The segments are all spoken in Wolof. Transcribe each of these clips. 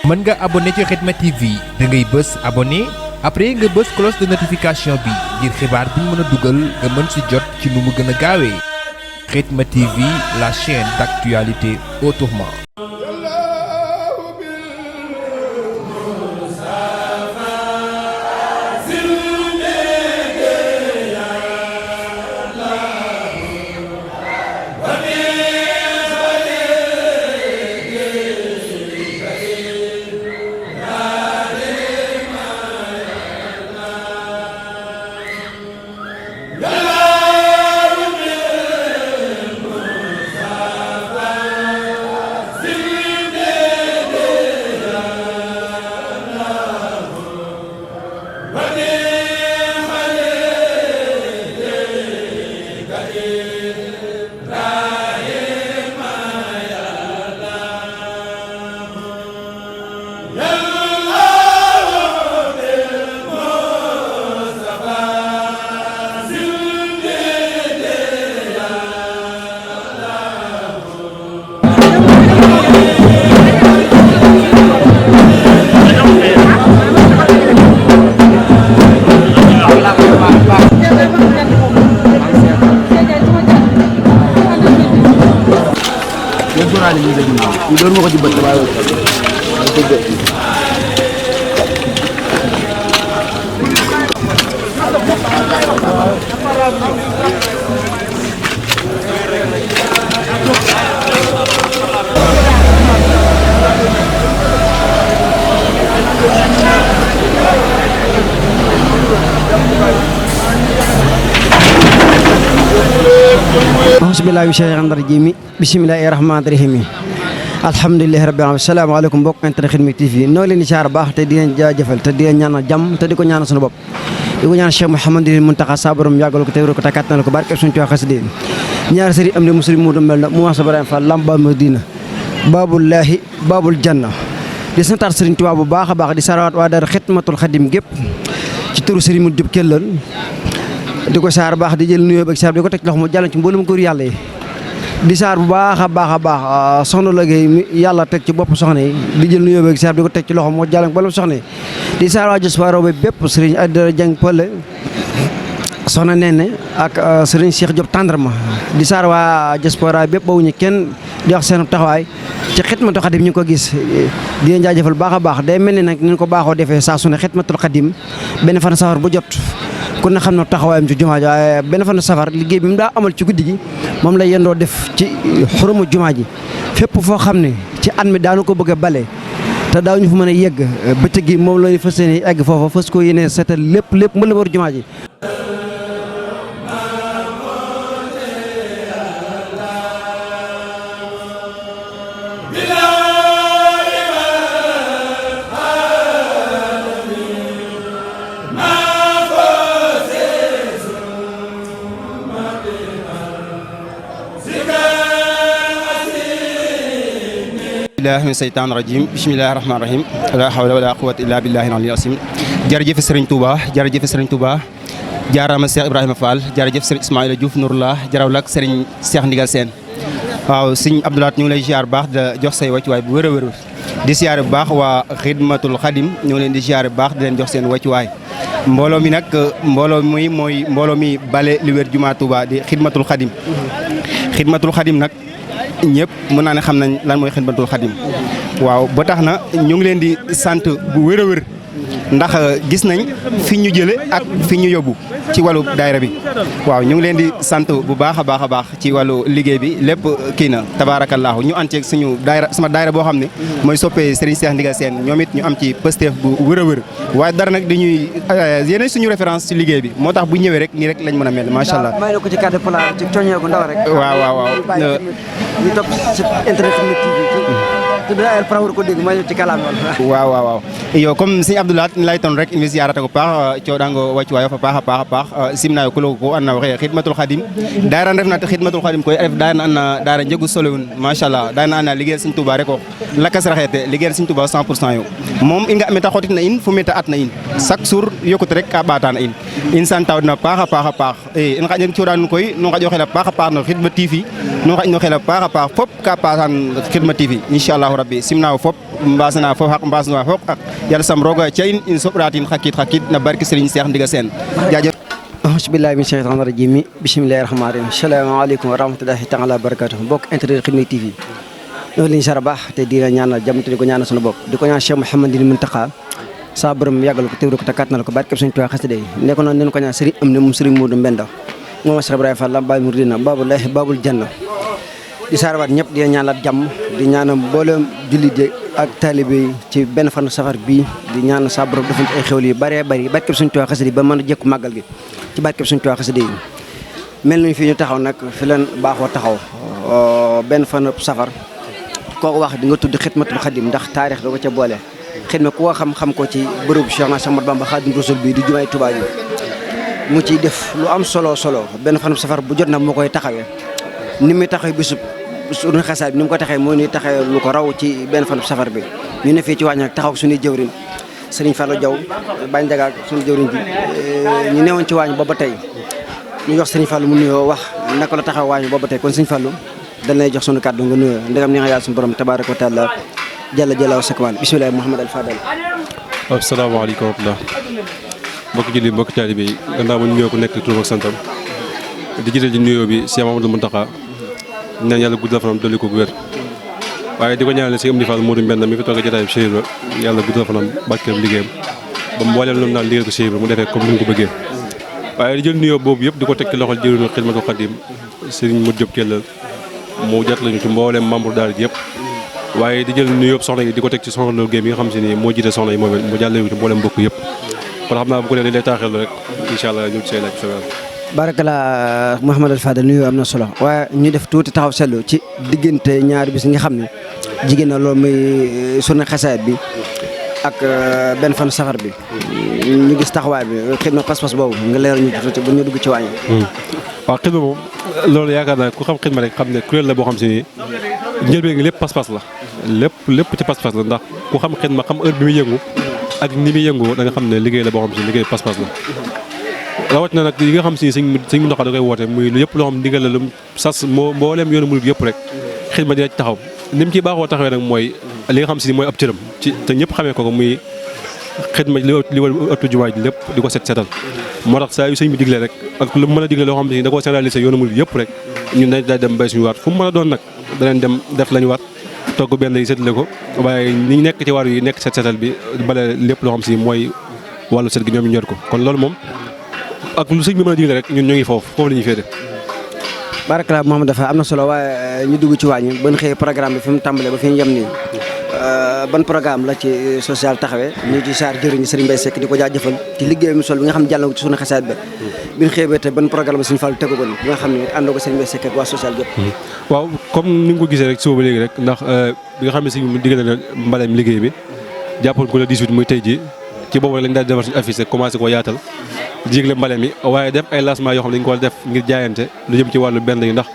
mën nga abonné ci Khidma TV da ngay bës abonné après nga bës cloche de notification bi ngir xibaar bi ñu mën a dugal nga mën si jot ci nu mu gën a gaawee Khidma TV, la chaîne d'actualité autrement. Doon mo ko di bët waaye bismillahi shaykhana rajimi bismillahi rahmani rahim alhamdulillahi rabbil alamin assalamu alaykum mbokk internet Khidma TV noo leen di siyaar baax te di leen jaajëfal te di leen ñaanal jàmm te di ko ñaanal suñu bopp di ko ñaanal Cheikh Mouhamadou Mountakha sa borom yàggal ko te wér ko te kattanal ko barke suñu Tuubaa xasida ñaari sëriñ am di muslim mu mel na mu sa Ibrahima Fall lamba Madina babullahi babul janna di santaat sëriñ Tuubaa bu baax a baax di sarawaat waa daara Khidmatul Khadim gépp ci turu sëriñ mu jub kellal di ko saar baax di jël nuyoo ak saar di ko teg loxo mu jàll ci mboolem góor yàlla yi di saar bu baax a baax soxna Lagey mi yàlla teg ci bopp soxna yi di jël nuyoo ak saar di ko teg ci loxo mu jàll mboolem soxna yi di saar waa diaspora bi bépp sëriñ Adara Dieng Pële soxna Nene ak sëriñ Cheikh Diop Tàndarma di saar waa diaspora bépp bawuñu kenn di wax seen taxawaay ci Khidmatul Khadim ñu ngi ko gis di leen jaajëfal baax a baax day mel ni nag ni ko baaxoo defee saa su ne Khidmatul Khadim benn fan safar bu jot ku ne xam na taxawaayam ci jumaa ji waaye benn fan safar liggéey bi mu daa amal ci guddi gi moom la yendoo def ci xurumu jumaa ji fépp foo xam ne ci at mi daanu ko bëgg a bale te daaw ñu fa mën a yegg bëccëg gi moom la ñu fas yéene egg foofa fas ko yéene seetal lépp mën la war jumaa ji billahi min seytaan rajim bismillahi rahmani rahim la hawla wala quwwata illa billahi al-aliyyil azim jërëjëf Serigne Touba jërëjëf Serigne Touba jaaraama Cheikh Ibrahima Fall jërëjëf Serigne Ismaïla Diouf Nourullah jarawlak Serigne Cheikh Ndigal Sène waaw Serigne Abdoulaat ñu ngi lay ziar baax da jox say wàccuwaay bu wër a wër di ziar bu baax waa Khidmatul Khadim ñu ngi leen di ziar bu baax di leen jox seen wàccuwaay mbooloo mi nag mooy mbooloo mi bale li wér jumaa Touba di Khidmatul Khadim Khidmatul Khadim nag ñëpp mën naa ne xam nañ lan mooy Khidmatul Khadim waaw ba tax na ñu ngi leen di sant bu wér a wér ndax gis nañ fi ñu jële ak fi ñu yóbbu ci wàllu daayira bi waaw ñu ngi leen di sant bu baax a baax ci wàllu liggéey bi lépp kii na tabaarakallaahu ñu ànd suñu daayira sama daayira boo xam ne mooy soppee Serigne Cheikh Ndigal Sène ñoom it ñu am ci pësteef bu wér a wér waaye dara nag dañuy yéene suñu référence ci liggéey bi moo tax bu ñëwee rek nii rek lañ mën a mel macha allah. may na ko ci cadre plat ci coññee gu ndaw rek. waaw ñu topp ci internet Khidma TV tudd ay prawur ko dégg may ci kalaam waaw iyo comme Serigne Abdoulaat lay ton rek in ziarata ko paax coɗango waccuwayo fa paax a paax simnayo kulo ko anna waxe Khidmatul Khadim daayira refna te Khidmatul Khadim koy ref daayira na anna daayira njegu solo un machallah daayira na anna liggéeyal Serigne Touba rek o lakas raxete liggéeyal Serigne Touba 100% yo moom i nga meta xotit na in fo meta at na in chaque jour yokut rek ka ɓaata na in in santawna paax a paax i in xaƴan cooɗa nuun koy nu xaƴo xel a paax a paax no Khidma TV nu xaƴ no xel a paax a paax fop ka pasan Khidma TV inchallahu rabbi simna fop mbasana fop xaq mbasana fop ak yàlla sam roga ca in soɓratin xa kiid na barke Serigne Cheikh Ndiga Sène jaajëf ahousubillahi min shaytan rajim bismillahi rahmani rahim asalaamaaleykum wa rahmatullahi taala wa barakatuh mbokk internet Khidma TV ñoo leen sara baax te di la ñaanal jàmm te di ko ñaanal sunu bopp di ko ñaan Cheikh Mouhamadou Mountakha saa borom yàggal ko téwru ko te kàttanal ko barkeb Sëriñ Tuubaa xasida yi nekk noonu nen ko ñaan Serigne am ne moom Serigne Modou Mbenda moom Cheikh Ibrahima Fall Baay Mouridina Baabulahi Baabul Janna di saarawaat ñëpp di ñaanal jàmm di ñaanal mboolem jullit yi ak taalibe yi ci benn fan safar bii di ñaan saa borom defal ci ay xewli yu bëree bëri barkeb Sëriñ Tuubaa xasida yi ba mën a jëkku màggal gi ci barkeb Sëriñ Tuubaa xasida yi mel nañu fii ñu taxaw nag fi leen baaxoo taxaw benn fan safar kooku wax di nga tudd Xidmatul Xadim ndax taarix da ko ca boole xidma ku ko xam ko ci bërëbu Cheikh Ahmadou Bamba Xaadimu Rasuul bi di jumaay Tuubaa yi mu ciy def lu am solo benn fan safar bu jot nag moo koy taxawee ni muy taxawee bisub suñu xasaay bi ni mu ko taxawee moo ñuy taxawee lu ko raw ci benn fan safar bi ñu ne fii ci wàññi nag taxaw suñuy jëwrin Serigne Fallou Diaw bañ jagaak suñu jëwrin bi ñu newoon ci wàññi booba tey ñu jox Serigne Fallou mu nuyoo wax naka la taxaw wàññi booba tey kon Serigne Fallou dañ lay jox sunu kàddu nga nuyoo ndegam ni nga yàlla suñu borom tabaaraka wa taala jalla jalla wa sakwan bisimilah Mouhamad Al Fadal. asalaamaaleykum wa rahmatulah mbokki julli mbokki taalibe yi gannaaw ba ñu nuyoo ko nekk turam ak santam di jiital ci nuyoo bi Cheikh Mamadou Mountakha ñaan yàlla guddal fanam dolli ko wér waaye di ko ñaanal si Amdi Fall Modou Mbenda mi fi toog a jotaay bi Cheikh Ibra yàlla guddal fanam barkeem liggéeyam ba mbooleem loolu naan liggéeyal ko Cheikh Ibra mu defee comme ni mu ko bëggee waaye di jël nuyoo boobu yëpp di ko teg ci loxol jëriñu Xidmatul Xadim Serigne Modou Diop Kellal mu jot lañu ci mbooleem membre daara ji yëpp waaye di jël nuyoo soxna yi di ko teg ci soxna Lo Guèye mi nga xam si ni moo jiite soxna yi moom it mu jàllale ci mbooleem mbokk yëpp kon xam naa bu ko leen di lay taaxeelu rek incha allah ñu ngi say laaj barakala Mouhamadou Fadal nuyoo am na solo waaye ñu def tuuti taxaw seetlu ci diggante ñaari bis nga xam ne jigéen na loolu muy sunu xasaayit bi ak benn fan safar bi ñu gis taxawaay bi xidma pas-pas boobu nga leeral ñu tuuti bu ñu dugg ci wàññi. waaw xidma moom loolu yaakaar naa ku xam xidma rek xam ne kuréel la boo xam si ni njëlbeen gi lépp pas-pas la lépp ci pas-pas la ndax ku xam xidma xam heure bi muy yëngu ak ni muy yëngu da nga xam ne liggéey la boo xam si liggéey pas-pas la rawat na nag yi nga xam si sëñ Mountakha da koy woote muy lu yëpp loo xam ndigal la lu sas mbooleem yoonu murid yëpp rek xidma dina ci taxaw ni mu ci baaxoo taxawee nag mooy li nga xam si mooy ab cëram ci te ñëpp xamee ko muy xidma li war ëttu jumaa ji lépp di ko setal moo tax saa yu sëñ bi digle rek ak lu mu mën a digle loo xam si da koo généraliser yoonu murid yëpp rek ñun dañ dem bay suñu waat fu mu mën a doon nag danañ dem def lañu waat togg benn yi seetale ko waaye ñi nekk ci waar yi nekk setal bi bale lépp loo xam si mooy wàllu set gi ñoom ñu ñor ko kon loolu moom ak lu sëñ bi mën a digle rek ñun ñoo ngi foofu la ñuy féete. barakala Mouhamed dafa am na solo waaye ñu dugg ci wàññi ban xëyee programme bi fi mu tàmbalee ba fi ñu yem nii ban programme la ci social taxawee ñu ci saar jëriñ Serigne Mbaye Seck di ko jaajëfal ci liggéey mi sol bi nga xam ne jàll na ko ci sunu xasaat ba bi ñu xëyee te ban programme la Serigne Fall tegu ko bi nga xam ne àndoo ko Serigne Mbaye Seck ak waa social yëpp. waaw comme ni nga ko gisee rek suba ba léegi rek ndax bi nga xam ne sëñ bi digal na mbaleem liggéey bi jàppoon ko le 18 muy tey ji ci boobu lañ daal di defar suñu affiche commencé koo yaatal jégle mbale mi waaye def ay lancement yoo xam ne dañu ko def ngir jaayante lu jëm ci wàllu benn yi ndax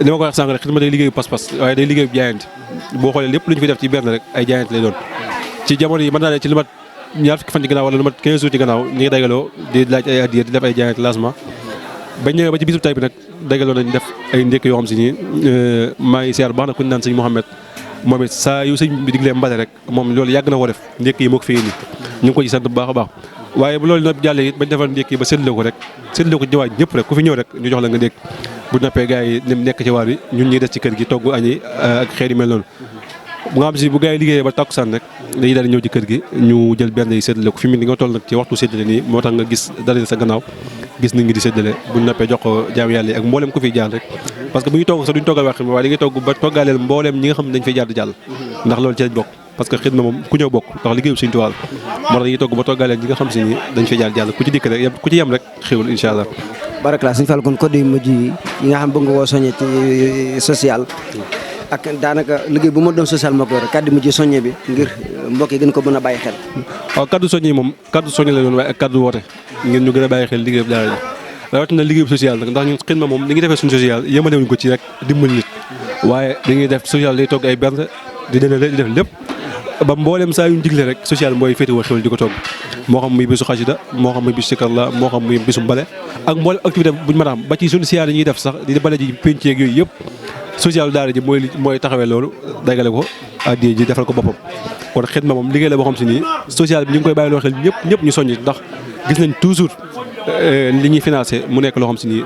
li ma ko wax sànq rek xidma day liggéeyu pas-pas waaye day liggéeyu jaayante boo xoolee lépp lu ñu fi def ci benn rek ay jaayante lay doon ci jamono yi mën naa ne ci lu mat ñaar fukki fan ci gannaaw wala lu mat 15 jours ci gannaaw ñu ngi dagaloo di laaj ay addiya di def ay jaayante lancement bañ ñëwee ba ci bisub tay bi nag dagaloo nañ def ay ndékk yoo xam si nii maa ngi seer baax na ku ñu naan sëñ Mouhamed moom it saa yu sëñ bi diglee mbale rek moom loolu yàgg na ko def ndékk yi moo ko fi indi ñu ngi ko ci sant bu baax a baax waaye bu loolu nag jàllee it bañ defal ndékk yi ba séddale ko rek séddale ko ci waaj ñëpp rek ku fi ñëw rek ñu jox la nga ndékk bu noppee gars yi nim nekk ci waar bi ñun ñuy des ci kër gi togg añi ak xeet yu mel noonu bu nga xam si bu gars yi liggéeyee ba takkusaan rek dañuy daal di ñëw ci kër gi ñu jël benn yi séddale ko fi mu ne nga toll nag ci waxtu séddale nii moo tax nga gis dara sa gannaaw gis nañ ngi di séddale bu noppee jox ko jaam yàlla yi ak mbooleem ku fiy jaar rek parce que bu ñu togg sax duñ toggal wax xidma waaye dañuy togg ba toggaaleel mbooleem ñi nga xam ne dañ fay jaar di jàll ndax loolu ci lañ bokk parce que xidma moom ku ñëw bokk ndax liggéeyu Sëñ Tuubaa moo tax dañuy togg ba toggaaleel ñi nga xam si ni dañ fay jaar jàll ku ci dikk rek ku ci yem rek xéwal incha allah barakala Sëñ Fall kon code yu mujj yi nga xam bëgg nga koo soññee ci social ak daanaka liggéey bu ma doon social moo ko yor kaddu mujj soññe bi ngir mbokk yi gën ko mën a bàyyi xel waaw kaddu soññe yi moom kaddu soññe la doon waaye ak kaddu woote ngir ñu gën a bàyyi xel liggéey bi daara ji rawatina liggéey bu social nag ndax ñun xidma moom li ngi defee suñu social yëmalewuñ ko ci rek dimbali nit waaye dañuy def social day togg ay bernde di def lépp ba mboolem saa yuñ digle rek social mooy féetewoo xewal di ko togg moo xam muy bisu xasida moo xam muy bisu sikar la moo xam muy bisu bale ak mboolem activité bu ñu mën a xam ba ci suñu siyaar yi ñuy def sax di bale ji penc yeeg yooyu yëpp social daara ji mooy taxawee loolu dagale ko addiya ji defal ko boppam kon xidma moom liggéey la boo xam si nii social bi ñu ngi koy bàyyi loo xel ñëpp ñu soññ ndax gis nañ toujours li ñuy financé mu nekk loo xam si nii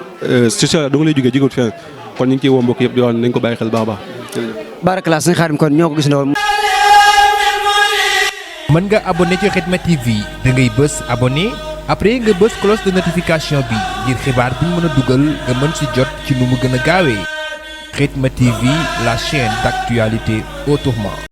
social da nga lay jógee jógewut feneen kon ñu ngi ciy woo mbokk yëpp di wax nañ ko bàyyi xel baax a baax. barakalaa sëñ Xaadim kon ñoo ko gis ndoo mën nga abonné ci Khidma TV da ngay bës abonné après nga bës cloche de notification bi ngir xibaar bi ñu mën a dugal nga mën si jot ci nu mu gën a gaawee Khidma TV, la chaîne d'actualité autrement.